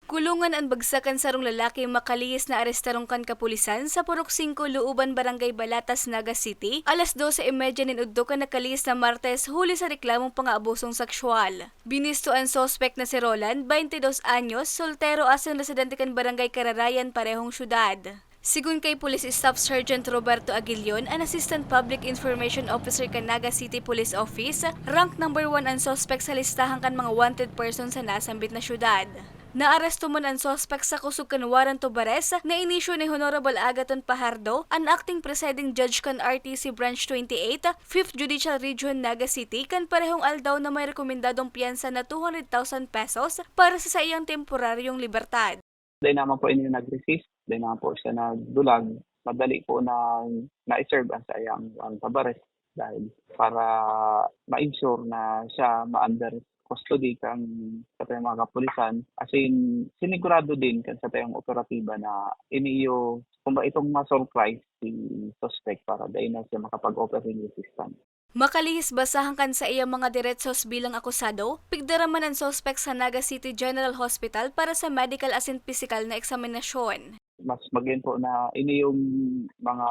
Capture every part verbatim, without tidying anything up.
Kulungan an bagsak kan sarong lalaki makalihis na arestaron kan kapulisan sa Purok singko, Looban, Barangay Balatas, Naga City, alas dose y media nin udto kan nakalihis na Martes huli sa reklamong pangaabusong seksyual. Binisto an suspek na si Roland, twenty dos anyos, soltero asin residente kan Barangay Kararayan, parehong syudad. Sigon kay Police Staff Sergeant Roberto Aguilion, an Assistant Public Information Officer kan Naga City Police Office, rank number one an suspek sa listahan kan mga wanted person sa nasambit na syudad. Naaresto man an suspek sa kusog kan warrant of arrest na inisyu ni Honorable Agaton Pajardo, an acting presiding judge kan R T C Branch twenty-eight, Fifth Judicial Region, Naga City, kan parehong aldaw na may rekomendadong piyansa na two hundred thousand pesos para sa saiyang temporaryong libertad. Dai naman po ini nag-resist, dai naman po siya nagdulag. Madali po na na-serve ang saiyang warrant of arrest dahil para ma-ensure na siya ma-under custody kan sa mga kapulisan. As in, sinigurado din kan sa tayong operatiba na iniyo, kumbaga, itong ma-surprise si suspect para dai na siya makapag-offer ng resistance. Makalihis basahan kan saiyang mga deretsos bilang akusado, pigdara man an suspek sa Naga City General Hospital para sa medical asin pisikal na eksaminasyon. Mas magayon po na ini yung mga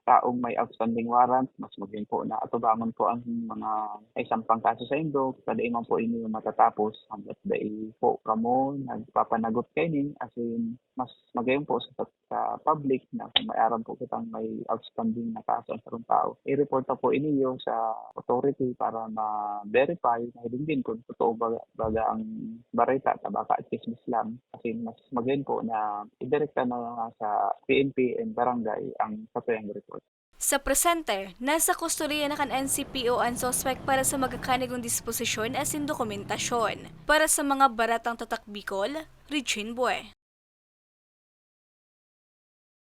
taong may outstanding warrant, mas magayon po na atubangon po ang mga may sampang kaso sa indo, kadai man po ini yung matatapos hanggat dai po kamo nagpapanagot kaini, as in, mas magayon po sa, sa public na kung may aram po kitang may outstanding na kaso ang sarong tao, i-report ta po iniyo sa authority para ma-verify, mahiling din kung totoo ba, baga ang bareta, ta baka chismis lang. Kasi mas magayon po na idirekta na nga sa P N P and barangay ang satuyang report. Sa presente, nasa kustodiya na kan N C P O an suspek para sa magakanigong disposisyon asin dokumentasyon. Para sa mga Baretang Tatak Bicol, Regine Bue.